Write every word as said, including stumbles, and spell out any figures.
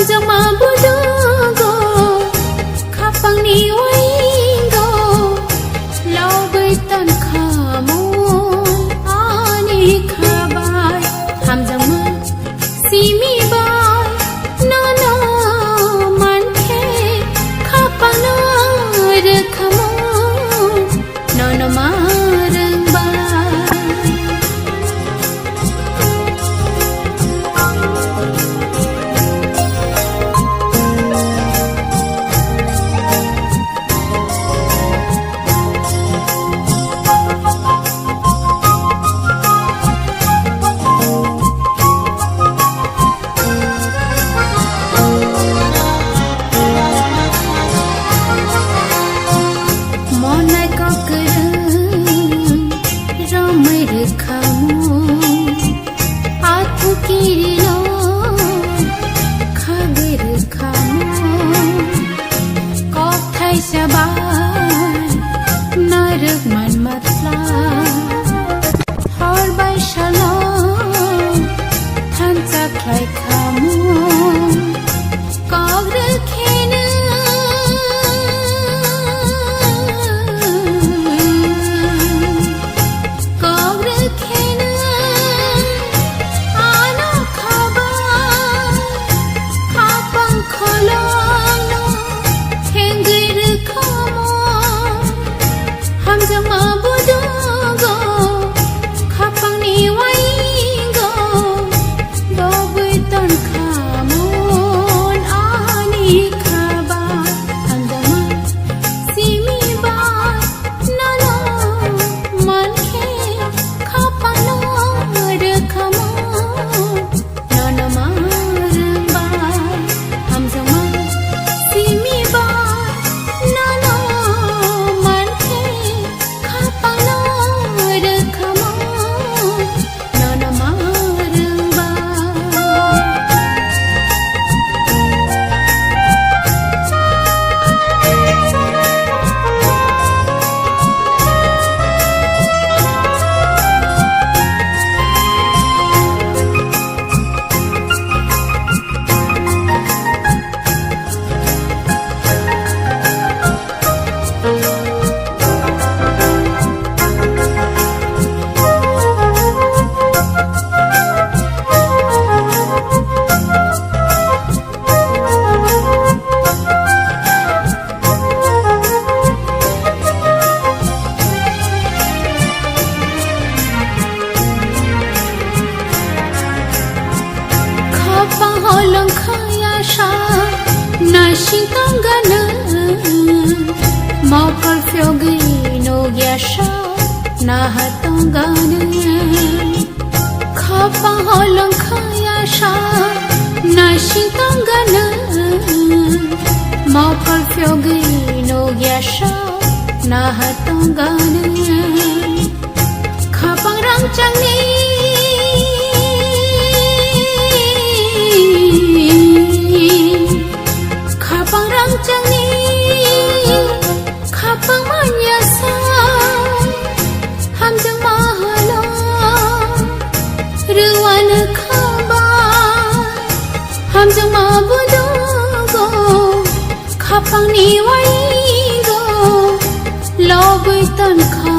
Joma budugo, khapangni waingo, lobwi tonkha mun ani khabai. Hamjakma simi bai, nono mankhe khapangno rwkha mun. Nono ma rwngba. Monai kokrwng romwi rwkhamu, athu kirilo khagwi rwkhamu, kok thaisa bai narwk manmatla. Hor bai salo thansa khlai khamu, kok rwkheno, kok rwkheno, ano khaba, khapang kholongno thengwi rwkhamu. Hamjakma budugo, khapangni waingo, dobwi tonkha mun ani khaba. Hamjakma simi bai, nono mankhe khapangno rwkhamu. Nono ma rwngba, hamjakma simi bai, nono mankhe khapangno rwkhamu, nono ma rwngba. Khapang holong khaya sa, nasing tongganw. Mokol phiyogwi nugya sa, naha tongganw. Khapang holong khaya sa, nasing tongganw. Mokol phiyogwi nugya sa, naha tongganw. Khapang rangchakni, khapang rangchakni, khapang manya sa, hamjakma halo rwano khaba, hamjakma budugo, khapangni waingo, lobwi tonkha.